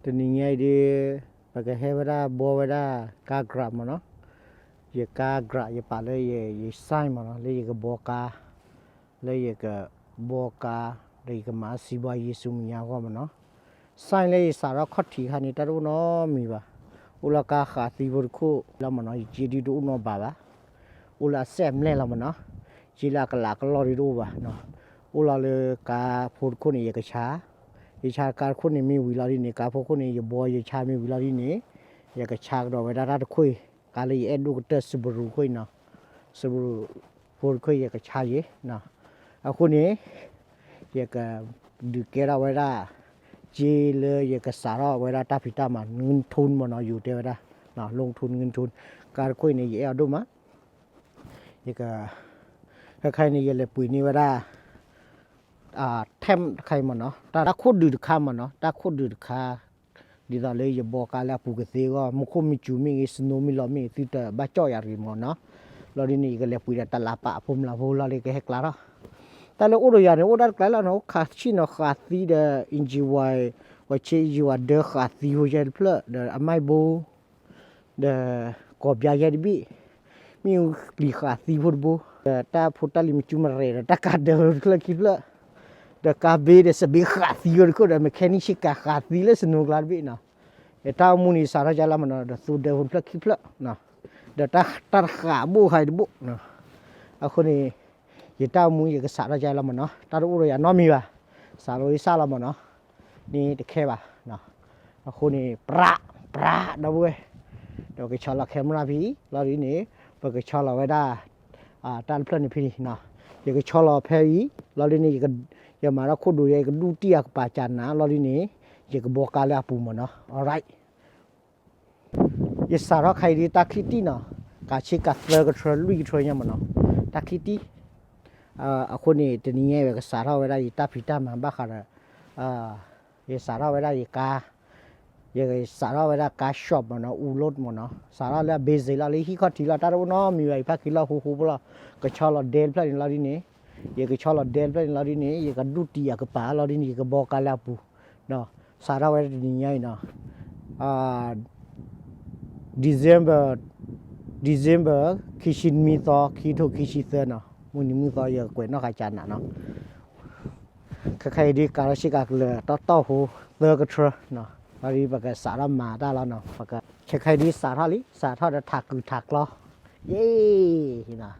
တနံၤညါအံၤဒီး ပကဟဲဝဲဒၣ်ဘှီဝဲဒၣ်ကါ grant မ့ၢ်နီၤ, ယကါ grant ယပာ်လၢယ ယ sign မ့ၢ်နီၤ, လၢယကဘှီကါ လၢယကဘှီကါ ဒီးယကမၤစံးဘှါယ့ၣ်ၡူးမဲာ်ညါအဂီၢ်မ့ၢ်နီၤ. sign လၢယစးထီၣ်ခီၣ်ထံးခါန့ၣ် တၢ်တအိၣ်နီတမံၤဘၣ်. အိၣ်လီၤကါဃးသံဖိတခိၣ်လီၤမ့ၢ်နီၤ, ယစ့ဒုတအိၣ်နီတဘးဘၣ်. အိၣ်လၢအစဲးအမျဲၢ်လီၤမ့ၢ်နီၤ, စ့လၢအကလးကလီၢ်ဒုတအိၣ်ဘၣ်နီၤ. အိၣ်လီၤလၢကါဖိတခိၣ်န့ၣ် ယကဆါ, ယဆါကါတခိၣ်န့ၣ်မ့ၢ်ဝံၤလီၤဒ်န့ၣ် ကါဖိခိၣ်န့ၣ် ယဘှီယဆါမ့ၢ်ဝံၤလီၤဒ်န့ၣ် ယကဆါကဒီးဝဲဒၣ်တၢ်တခိၣ်အံၤ, ကါလၢယအဲၣ်ဒိၣ်ကတၢၢ် Subaru ခိၣ်အံၤနီၤ, Subaru ဖိတခိၣ်ယကဆါယ့ၣ်နီၤ. အဃိန့ၣ် ယကဒုးကဲထီၣ်ဝဲဒၣ် စ့လၢယကစးထီၣ်ဝဲဒၣ်တၢ်ဖံးတၢ်မၤ ငိုၣ်ထူၣ်မ့ၢ်နီၤ, ယိၤတဲဝဲဒၣ် လီၣ်ထူၣ်ငိုၣ်ထူၣ်, ကါတခိၣ်အံၤန့ၣ် ယအဲၣ်အီၤဒိၣ်မး, ယက ခဲခါအံၤန့ၣ် ယလဲၤပှ့ၤန့ၢ်ဝဲဒၣ် temp တခါအံၤမ့ၢ်နီၤ, တၢ်ခိၣ်ဒုးတခါမ့ၢ်နီၤ, တၢ်ခိၣ်ဒုးတခါ, ဒ်သိးလၢယဘှီကါလၢအပူၤကသ့အဂီၢ်, မူခိၣ်မ့ၢ်စူၤမ့ၢ်ဂ့ၤ snow မ့ၢ်လီၤမ့ၢ်ဂ့ၤ သုတဘၣ်ကၠီၣ်ယၤတဂ့ၤမ့ၢ်နီၤ. လီၤဒ်န့ၣ် ယကလဲၤပှ့ၤဒီးတလးပာ်အဖိမုၣ်လၢဖိလီၤလၢကဟဲကျါထီၣ်, တၢ်လၢအိၣ်ဒီးယၤန့ၣ် အိၣ်ဒၣ်တကျါလီၤနီၤ, အိၣ်ခးဆံၣ်နီၤဃးသံဒီး engine oil, ဝဲဆ့ engine oil ဒၢဃးသံဖိယဲတဖျၢၣ်ဒီးအမဲဘိ ဒီးကိးပၠါယဲတဘ့ၣ်, မ့ၣ်အူပျံၤဃးသံဖိတဘိ, ဒီးတၢ်ဖိတၢ်လံၤမ့ၢ်စူၤမ့ၢ်ရဲၣ်ဒီး တၢ်ကါဒၢတဖျၢၣ်ခံဖျၢၣ်, ဒီးကါဘ့ဒီးစဘ့ဃးသံဖိတခိၣ်ဒီး mechanic ဆ့ကၤဃးသံလၢစနိၤကျါတဘ့ၣ်နီၤ. ယတၢ်အိၣ်မူန့ၣ် ယစးထီၣ်ယါလီၤမ့ၢ်နီၤ, ဒီးသူဒၢဖိတဖျၢၣ်ခံဖျၢၣ်, ဒီးတၢ်တဃးဘိဃါအံၤတဘိ, အဃိန့ၣ် ယတၢ်အိၣ်မူ ယကစးထီၣ်ယါလီၤမ့ၢ်နီၤ, တၢ်တအိၣ်ဒီးယၤနီတမံၤဘၣ်, စးလီၤစၢ်လီၤမ့ၢ်နီၤ, န့ၣ်တခဲဘၣ်. အဃိန့ၣ် ပြး ပြး ဒီပုၢ်ဝဲၢ်, ဒီးကဆီလီၤ camera ဖဲအံၤ လီၤဒ်န့ၣ် ပကဆီလီၤဝဲဒၣ် တၢ်တဖျၢၣ်န့ၣ်ဖဲန့ၣ်, ယကဆီလီၤဖဲအံၤ လီၤဒ်န့ၣ် ယမၤထီၣ်ခိၣ်ဒိးယဲ ယကဒူၣ်တံၢ်အကပၤကနး လီၤဒ်န့ၣ် ယကဘှီကါလၢအပူၤမ့ၢ်နီၤ, alright. ယစးထီၣ်ခါအံၤဒ်တၢ်ချံတံၢ်နီၤ, ကးဆ့ကၤသၢကထြၢ လွံၢ်ကထြၢညါမ့ၢ်နီၤ, တၢ်ချံတံၢ်. အဃိန့ၣ် တနံၤညါအံၤ ယကစးထီၣ်ဝဲဒၣ်ယတၢ်ဖံးတၢ်မၤဘၣ်ဃးဒီး ယစးထီၣ်ဝဲဒၣ်ယကါ, ယစးထီၣ်ဝဲဒၣ်ကါ shop မ့ၢ်နီၤ, အူလိၣ်မ့ၢ်နီၤ, စးထီၣ်လၢအ basic လီၤ လၢဟံၣ်ခီၣ်ထံးလီၤ, တၢ်တအိၣ်နီတမံၤဘၣ်, ယဖးက့ၤလီၢ်ဃိဃိဖိလီၤ, ကဆီလီၤဒဲတဖျၢၣ်န့ၣ်လီၤဒ်န့ၣ်, ယကဆီလီၤဒဲတဖျၢၣ်န့ၣ်လီၤဒ်န့ၣ် ယကဒူၣ်တံၢ်အကပၤလီၤဒ်န့ၣ် ယကဘှီကါလၢအပူၤ စးထီၣ်ဝဲတနံၤညါအံၤနီၤ, December, December ခံဆံနွံသီ ခံထိခံဆံသၢနီၤ, မုၢ်နံၤမုၢ်သီယကွဲးနီၣ်ဃာ်ကနးနီၤ. ခဲခါအံၤဒ်ကးထီၣ်ဆ့ကၤကလၢာ်တီတီဖိ သၢကထြၢနီၤ, လီၤဒ်ပကစးထီၣ်မၤတၢ်လီၤနီၤ, ခဲခါအံၤဒ်စးထီၣ်လံ စးထီၣ်ဒီးထးကုာ်ထးကျီ, ယ့ၣ်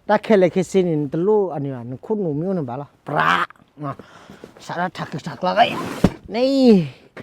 တၢ်ခဲလၢာ်ခဲဆ့န့ၣ် နတလိၣ်အန့ၣ်ဘၣ်, နခိၣ်နူာ်မ့ၢ်အိၣ်န့ၣ်ဘၣ်လီၤ, ပြး, စးထီၣ်ထးကုာ်ထးကျီ, န့ၣ်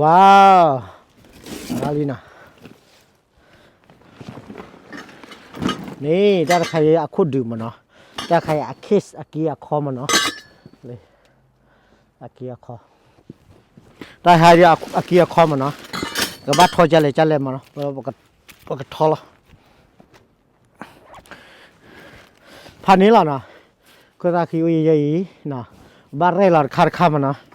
ဝါ, လီၤလံနီၤ, န့ၣ် တၢ်တခါအံၤအခိၣ်ဒုးမ့ၢ်နီၤ, တၢ်တခါအံၤအ case အက့အခီမ့ၢ်နီၤ, အက့အခီ, တၢ်တခါအံၤအက့အခီမ့ၢ်နီၤ, ကဘၣ်ထီကလဲၣ်ကလဲၣ်မ့ၢ်နီၤ, ပကထီလီၤ ဖးန့ၣ်လီၤနီၤ, ခိၣ်သၣ်ဃံအိၣ်ယဲယဲအံၤ, ဘၣ်ရဲၣ်လီၤတခါတခါမ့ၢ်နီၤ,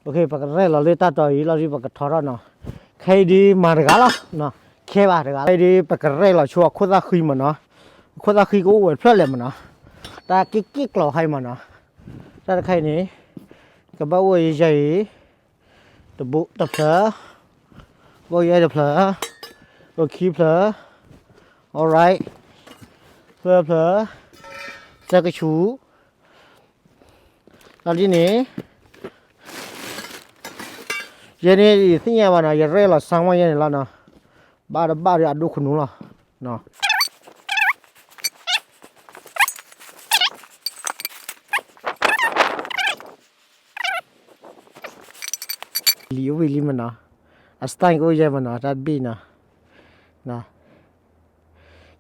ပကရဲၣ်လီၤလၢတၢ်တီၤအံၤလီၤဒ်ပကထီထီၣ်နီၤ, ခဲအံၤဒ်မၤတဂၤလီၤ, ခဲဘၣ်တဂၤလီၤ, ဒ်ပကရဲၣ်လီၤဆိအခိၣ်သၣ်ဃံမ့ၢ်နီၤ, အခိၣ်သၣ်ဃံကအိၣ်ဝဲတဖျၢၣ်လဲၣ်မ့ၢ်နီၤ, တၢ်က့ၣ်က့ၣ်ကျီၤခါအံၤမ့ၢ်နီၤ, တၢ်တခါအံၤန့ၣ် ကဘၣ်အိၣ်ယဲယဲအံၤ တဖျၢၣ်, ဘိယဲတဖျၢၣ်, ဘိခံဖျၢၣ်, alright, သၢဖျၢၣ်, သၢကဆူၣ်, လီၤဒ်န့ၣ်, ယဲန့ၣ်ယသ့ၣ်ညါဘၣ်နီၤ, ယရဲၣ်လီၤစၢ်မီၢ်ယဲန့ၣ်လီၤနီၤ, ဘၣ်တဘၣ်ဒီးအဒိၣ်ခနူၤလီၤ. လံာ်အိၣ်ဝံၤလံမ့ၢ်နီၤ, အ stand ကအိၣ်ယဲမ့ၢ်နီၤ, တၢ်တဘ့ၣ်နီၤ,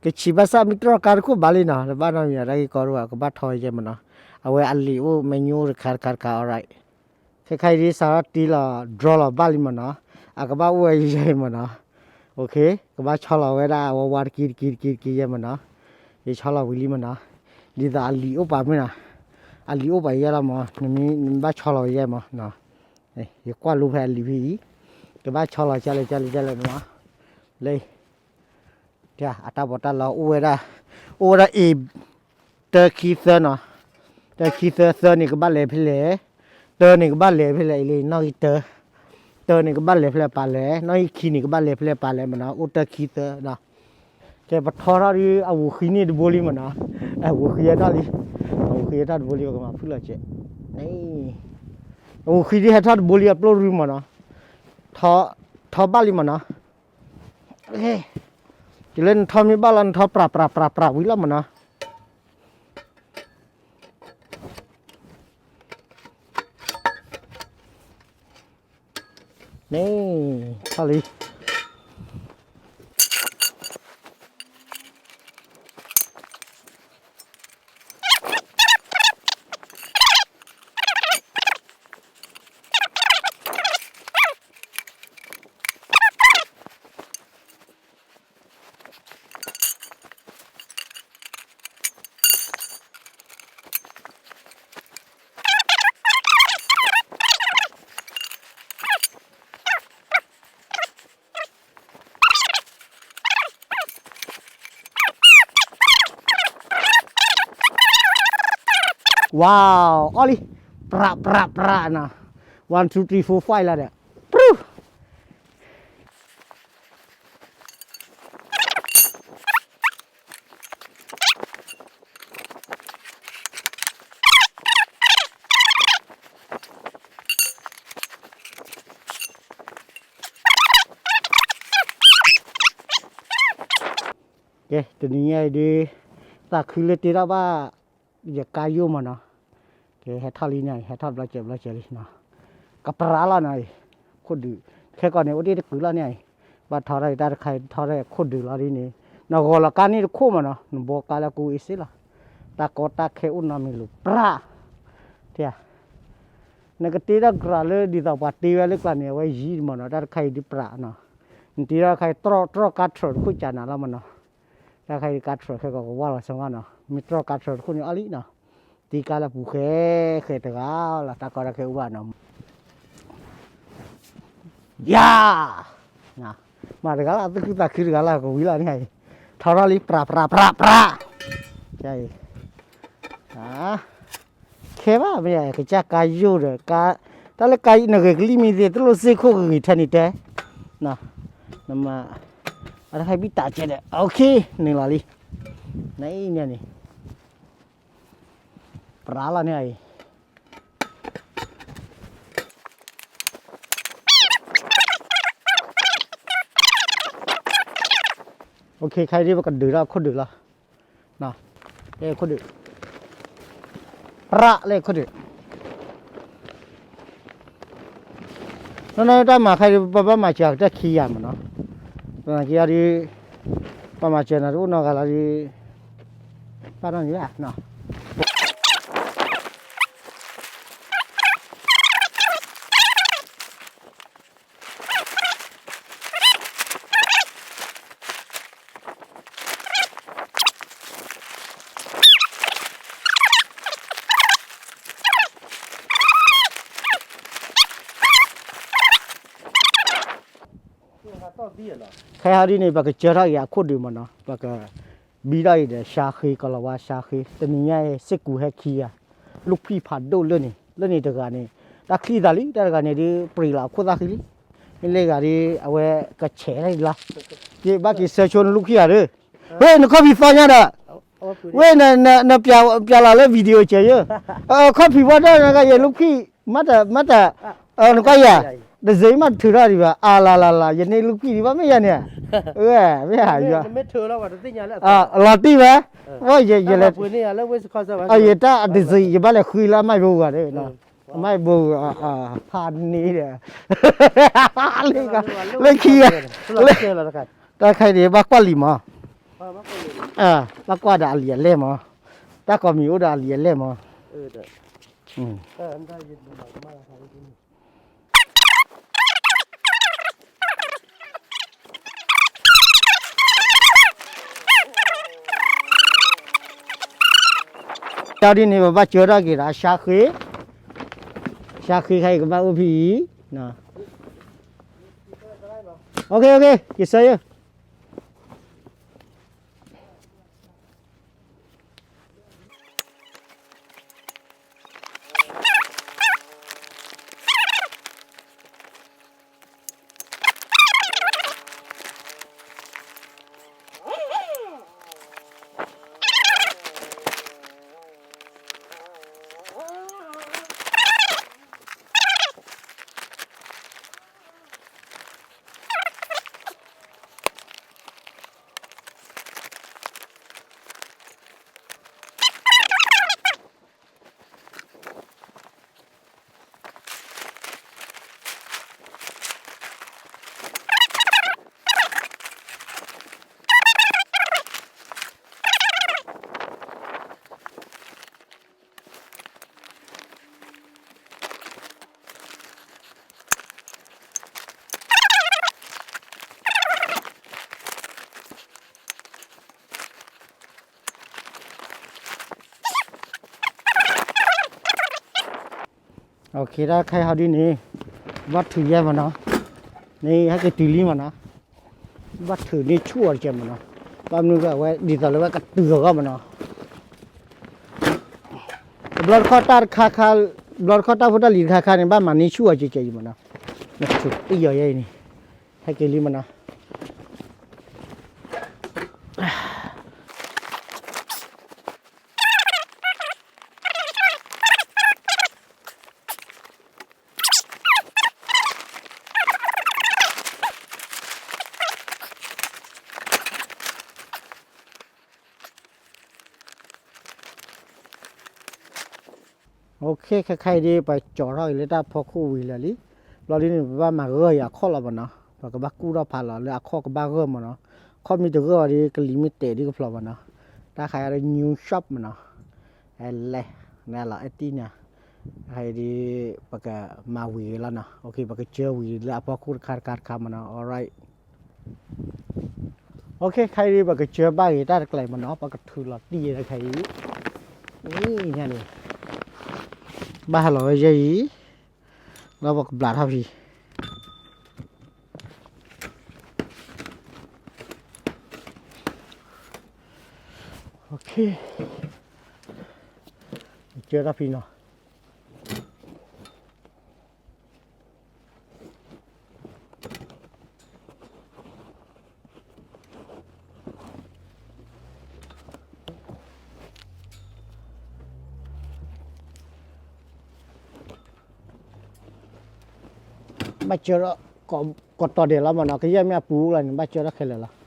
ကဆံးဘၣ်ဆၣ်မ့ၢ်တြီၢ်ကါတခိၣ်ဘၣ်လံနီၤ, တဘၣ်နီတမံၤဘၣ်, တၢ်ဂ့ၢ်ကီတအိၣ်ဘၣ်, ကဘၣ်ထီယဲမ့ၢ်နီၤ, အဝဲအလံာ်အိၣ်မဲာ်ညိတခါတခါတခါ alright. ခဲခါအံၤဒ်စးထီၣ်တ့လီၤ draw လီၤဘၣ်လံမ့ၢ်နီၤ, အကဘၣ်အိၣ်ဝဲယဲအံၤမ့ၢ်နီၤ, အကဘၣ်ဆီလီၤဝဲဒၣ်အဝဲဝါတက့တက့တက့တက့ယဲမ့ၢ်နီၤ, ယဆီလီၤဝံၤလံမ့ၢ်နီၤ, ဒ်သိးအလံာ်အိၣ်ပာ်မ့ၢ်နီၤ, အလံာ်အိၣ်ပာ်ယဲလီၤမ့ၢ် နမ့ၢ်ဘၣ်ဆီလီၤဝဲယဲမ့ၢ်နီၤ, ယကွၢ်လိဖဲအလံာ်ဖဲအံၤ, ကဘၣ်ဆီလီၤကလဲၣ်ကလဲၣ်ကလဲၣ်မ့ၢ်နီၤ, လၢ အတၢ်ပီးတၢ်လီအိၣ်ဝဲဒၣ်, အိၣ်ဝဲဒၣ်အံၤ, တၢခံသၢနီၤ, တၢခံသၢ သၢန့ၣ်ကဘၣ်လဲၤဖဲလဲၣ်, တၢန့ၣ်ကဘၣ်လဲၤဖဲလဲၣ်အံၤလံ နီၣ်ဂံၢ်တၢ, တၢန့ၣ်ကဘၣ်လဲၤဖဲလဲၣ်ပာ်လဲၣ် နီၣ်ဂံၢ်ခံန့ၣ်ကဘၣ်လဲၤဖဲလဲၣ်ပာ်လဲၣ်မ့ၢ်နီၤ, အိၣ်တၢခံသၢနီၤ, ကဲပထီထီၣ်ဒ်အဝူၤဃံန့ၣ်တဘိလံမ့ၢ်နီၤ, အဝူၤဃံဟဲထီၣ်လံ, အဝူၤဃံဟဲထီၣ်တဘိလံ ပကမၤဖုၣ်လီၤကဲး, အဝူၤဃံဒ်ဟဲထီၣ်တဘိလံ အပျိၢ်ရူမ့ၢ်နီၤ, ထီ, ထီဘၣ်လံမ့ၢ်နီၤ, တုၤလၢနထီမ့ၢ်ဘၣ်လီၤ နထီပြးပြးပြးပြးဝံၤလီၤမ့ၢ်နီၤ, န့ၣ်, ထီၣ်လံ ဝါ, အီၣ်လံ, ပြးပြးပြးနီၤ, one two three four five လီၤဒီး, ပြူၢ် ကဲ တနံၤညါအံၤဒ် သးခုလၢတ့ထီၣ်ဘၣ် ယကါယိၣ်မ့ၢ်နီၤ, ကဲ ဟဲထီၣ်လံန့ၣ် ဟဲထီၣ်ဘျီစဲးဘျီစဲးလံနီၤ, ကပြးလီၤနီၤအံၤ, ခိၣ်ဒုး, ခဲကီးန့ၣ် အိၣ်တ့ၢ်တကုာ်လီၤန့ၣ်အံၤ, ဘၣ်ထီထီၣ်အံၤတၢ်တခါအံၤထီထီၣ်ခိၣ်ဒုးလီၤဒ်န့ၣ်, နဂီၤလီၤကါန့ၣ်တခိၣ်မ့ၢ်နီၤ နဘှီကါလၢကူအ့စ့လီၤ, တၢ်ကီတၢ်ခဲအိၣ်နီတမံၤလီၤ ပြး, တဲ နကတ့ထီၣ်ကြၤလၢဒ်သိးပှၤတ့ဝဲလၢကျါန့ၣ် အဝဲယံၤမ့ၢ်နီၤ တၢ်တခါအံၤဒ်ပြးနီၤ, နတ့ထီၣ်တခါအံၤ တြီၢ်တြီၢ်ကါထြၢးတခိၣ်ကၢနၤလီၤမ့ၢ်နီၤ, တၢ်တခါအံၤကါထြၢးခဲကီးကဝၢ်လီၤဆၢကီးနီၤ မ့ၢ်တြီၢ်ကါထြၢးတခိၣ်န့ၣ်အီၤလံနီၤ, တ့ကါလၢပူၤဃဲဃဲတဂၤလီၤ တၢ်ကီတၢ်ခဲအိၣ်ဘၣ်နီၤ ယၤ, မၤတဂၤလၢ် သူၣ်ခုသးခုတဂၤလၢ် ကဝံၤလီၤန့ၣ်အံၤ, ထီထီၣ်လံ ပြးပြးပြးပြး, အံၤ, ခဲဘၣ်မ့ၢ် ကစၢ်ကါယိၣ်ဒီး ကါ, တၢ်လၢကါနဂ့ၤကလံၢ်မံၤသ့ၣ် တလိၣ်စ့ၢ်ခိၣ်ဂ့ၤဂ့ၤထဲန့ၣ်တဲ, နမၤ, အတၢ်ဟဲဘံၣ်တၢ်ကဲဒီး OK, နုာ်လီၤလံ, နအံၤန့ၣ်န့ၣ်, ပြးလီၤန့ၣ်အံၤ OK, ခဲအံၤဒ်ပကဒုးထီၣ်ခိၣ်ဒုးလီၤ, လၢခိၣ်ဒုး, ပြးလၢခိၣ်ဒုး, နီၢ်နီၢ်တၢ်မၤခဲအံၤဒ် ပဘၣ်မၤစၢၤကတၢၢ်ခံဂၤမ့ၢ်နီၤ, ပမၤစၢၤဒ်, ပမၤစၢၤနၤတအိၣ်နီတဂၤလီၤဒ်, ဘၣ်နီၢ်န့ၣ်ဘၣ်နီၤ ခဲအံၤဒ်န့ၣ် ပကစၢထီၣ်က့ၤအခိၣ်ဒုးမ့ၢ်နီၤ, ပကဘံထီၣ်အံၤဒီး ရှါဃ့ ကီၤလၤဝါရှါဃ့, တနံၤညါအံၤ စ့ၢ်ကူးဟဲခံဂၤ, လူၢ်ဖံးဖးဒိၣ်လၢန့ၣ်, လၢန့ၣ်တဂၤန့ၣ်, တၢ်ချံသးလံ, တၢ်တဂၤန့ၣ်ဒ် ပြံးလီၤအခိၣ်သၣ်ဃံလံ, မ့ၢ်လၢဂၤဒ် အဝဲကဆဲးလီၤ, က့ၤဘၣ်က့ၤဆၢဆိနလူၢ်ဖံးဧါဒီး, ဝဲ နခီၣ်ဖံးသီညါဒီး, ဝဲ နပျးလီၤလၢ video ကဲယိ, ခီၣ်ဖံးဝဲဒၣ်နကယဲလူၢ်ဖံး, မ့ၢ်တ, မ့ၢ်တ, နကွၢ်ယၤ, တစ့မးထုးထီၣ်ဒံးဘၣ်, အလၤလၤလၤ ယန့ၢ်လူၢ်ဖံးဒံးဘၣ်မ့ၢ်ယၤန့ၣ်, ဝဲ, မ့ၢ်, လီၤတံၢ်ဝဲ, ဝဲယ, ယလဲၤ, ယတၢ်တစ့ ယဘၣ်လဲၤဃုလၢအမါဘိဂၤဒီး, အမါဘိဂၤ, ဖးန့ၣ်ဒီး, လၢခံဂၤ, တၢ်ခဲအံၤဒ် ဘၣ်ကွၢ်လံမး, ဘၣ်ကွၢ်ဒီးအလံာ်အလဲၢ်မး, တၢ်ကိးမံၤအိၣ်ဒီးအလံာ်အလဲၢ်မး, တၢ်ဒ်န့ၣ် ပဘၣ်စၢထီၣ်က့ၤဒီး အရှါဃ့, အရှါဃ့ခါအံၤကဘၣ်အိၣ်ဖဲအံၤ, OK OK ယဆၢယဲ တၢ်ခဲဟီဒ်န့ၣ် ဘၣ်ထုးယဲမနီၤ, န့ၣ်ဟဲက့ၤတုၤလံမနီၤ, ဘၣ်ထုးန့ၢ်ဆူၣ်အီၤတကဲမနီၤ, ဘၣ်မနုၤအဝဲဒ်သိးလၢဝဲကတုၤအဂီၢ်မနီၤ, တဘျီတခီၣ်တၢ်တခါခါ, တဘျီတခီၣ်တၢ်ဖိတၢ်လံၤတခါခါန့ၣ် ဘၣ်မၤန့ၢ်ဆူၣ်အီၤကဲကဲအံၤမနီၤ, နထုးတံၢ်အီၤယဲအံၤန့ၣ်, ဟဲက့ၤလံမနီၤ. OK ခဲခါအံၤဒ် ပကၠီထီၣ်က့ၤလၢတၢ်ဖီခိၣ်ဝံၤလၢာ်လံ, ဘျီဒ်န့ၣ် ပဘၣ်မၤဂၢၢ်ယၤအခီၣ်လီၤမနီၤ, ပကဘၣ်ကူၣ်ထီၣ်ဖးလီၤလၢအခီၣ်ကဘၣ်ဂၢၢ်မနီၤ, ခီၣ်မ့ၢ်တဂၢၢ်ဘၣ်ဒီး ကလံၤမ့ၢ်တဲာ်ဒ်ကဖျိးမနီၤ, တၢ်ခါအံၤဒီး new shop မနီၤ, အဲလဲၣ်, နလီၤအဲၣ်တံၢ်န့ၣ်, ခါအံၤဒ် ပကမၤဝံၤလီၤနီၤ, OK ပကစၢဝံၤလၢအဖီခိၣ်တခါတခါတခါမနီၤ, alright. OK ခါအံၤဒ် ပကစၢဘၣ်ဂ့ၤတၢ်တကျဲၤမနီၤ, ပကထုးလီၤတံၢ်ယဲခါအံၤ, န့ၣ်, ဘၣ်ဟးလီၤဝဲယဲအံၤ, ဒီးပကဘျးထီၣ်ဖံး OK ကစၢတၢ်ဖံးနီၤ. ဘၣ်စၢထီၣ် ကိးတီၤဒဲးလီၤမနီၤ, ကယဲၢ်မ့ၢ်အပူၤလီၤန့ၣ် ဘၣ်စၢထီၣ်ခဲလၢာ်လီၤ.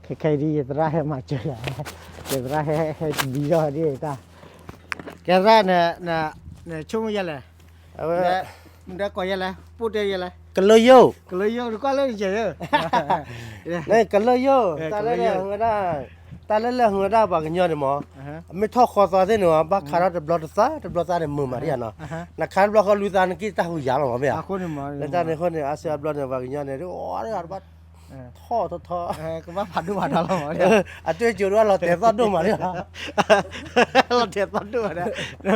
ခဲခဲအံၤဒ် ယသရၣ်ဟဲမၤစၢၤယၤ, ယသရၣ်ဟဲ ဟဲတဘံထီၣ်ဒ်တၢ်, ကဲသရၣ်, နဆိကမိၣ်ယဲလဲၣ်, အဝဲ နဒဲကိးယဲလဲၣ်, ပိၢ်တဲယဲလဲၣ်, ကလၢယိၣ်, ကလၢယိၣ်, နကွၢ်လၢယဲ, ကလၢယိၣ်, တၢ်လၢလဲၤဟူဝဲဒၣ်, တၢ်လၢလဲၤဟူဝဲဒၣ်ပှၤကညီန့ၣ်မး, မ့ၢ်ထီၣ်ဃီသီသ့ၣ်န့ၣ် ဘၣ်ခးထီၣ်တဘျီတသး တဘျီသးန့ၣ် မုာ်မးဒ်ယၤနီၤ, နခးတဘျီဃီလွံၢ်သး နက့ၢ်တၢ်ဟူးယၤလီၤမးမ့ၢ်ဧါ, လၢတၢ်န့ၣ်အဃိန့ၣ် အါစုအါဘျီန့ၣ် ပှၤကညီန့ၣ် အီၣ်တဂၤတဘၣ် ထီၣ်ထီၣ်ထီၣ်, ကဘၣ်ဖးဒိၣ်ဖးထီလီၤမး, အတဲစိၤတအိၣ်လီၤတဲာ်သီၣ်ဒိၣ်မးဒ်, လီၤတဲာ်သီၣ်ဒိၣ်မ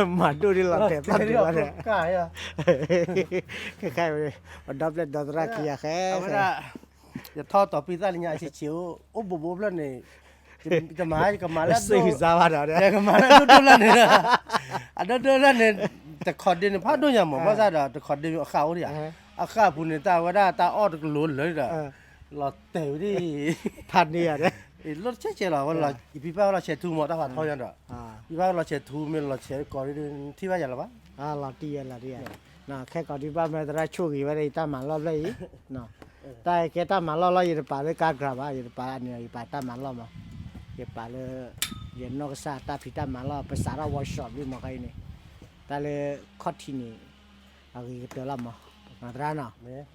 း, မၤဒိၣ်ဒ်လီၤတဲာ်သီၣ်ဒိၣ်လီၤ, ခဲခဲအံၤ ပဒီပျဲၢ်ဒီသရၣ်ခံဂၤဃဲ ယထီၣ်တီၤပံသၣ်လၢညါအဆံးဆံး အိၣ်ဘူးဘူးဖျၢၣ်န့ၣ်, ယမၤ ယကမၤလၢ စ့ၢ်ကီးဘၣ်ဒီး ယကမၤလၢအဒိၣ်ဒိၣ်လၢန့ၣ်, အဒိၣ်ဒိၣ်လၢန့ၣ်, တခီဒ့န့ၣ် ဖးဒိၣ်ညါမး ဘၣ်ဆၣ်ဒီး တခီဒ့အဃၣ်အိၣ်ဒံးဧါ, အဃၣ်အပူၤန့ၣ် တၢ်ဝဲဒၣ်တၢ်အီၣ်တကလိၤလၢာ်ဒီး လီၤတဲာ်ဝဲဒၣ်, ဖးန့ၢ်ယၤဒီး လီၢ်တဆဲးဆဲးလီၤ, ယဖံဘၣ်ဝဲလီၤဆဲးထူမး တၢ်ဖးထီညါဒီး, ယဖံဘၣ်ဝဲလီၤဆဲးထူ မ့ၢ်လီၤဆဲးကီးဒ် ထံၣ်ဘၣ်ယၤလၢၤဘၣ်, လီၤတံၢ်ယဲလီၤတံၢ်ယဲ, ခဲကိးဒံးဘၣ် မ့ၢ်သရၣ်ဆိၣ်ဂ့ၤဝဲဒၣ်ယတၢ်မၤလီၢ်ဖျၢၣ်အံၤ, တၢ်ကဲတၢ်မၤလီၢ်လီၤ ယတပာ်လၢကါကြၤဘၣ်, ယတပာ်န့ၣ် ယပာ်တၢ်မၤလီၢ်မး, ယပာ်လၢ ယနီၢ်ကစၢ်တၢ်ဖံးတၢ်မၤလီၢ် ပစးထီၣ် workshop လံမး ခဲအံၤန့ၣ်, တၢ်လၢ ခီၣ်ထံးန့ၣ် အဂ့ၤကတၢၢ်လီၤမး, သရၣ်နီၤ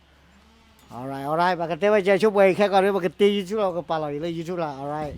alright alright ပကတဲဝဲကဲဆိပှဲၤအံၤ ခဲကိးဒံး ပကတ့ YouTube လီၤ ကပာ်လီၤအံၤလၢ YouTube လီၤ alright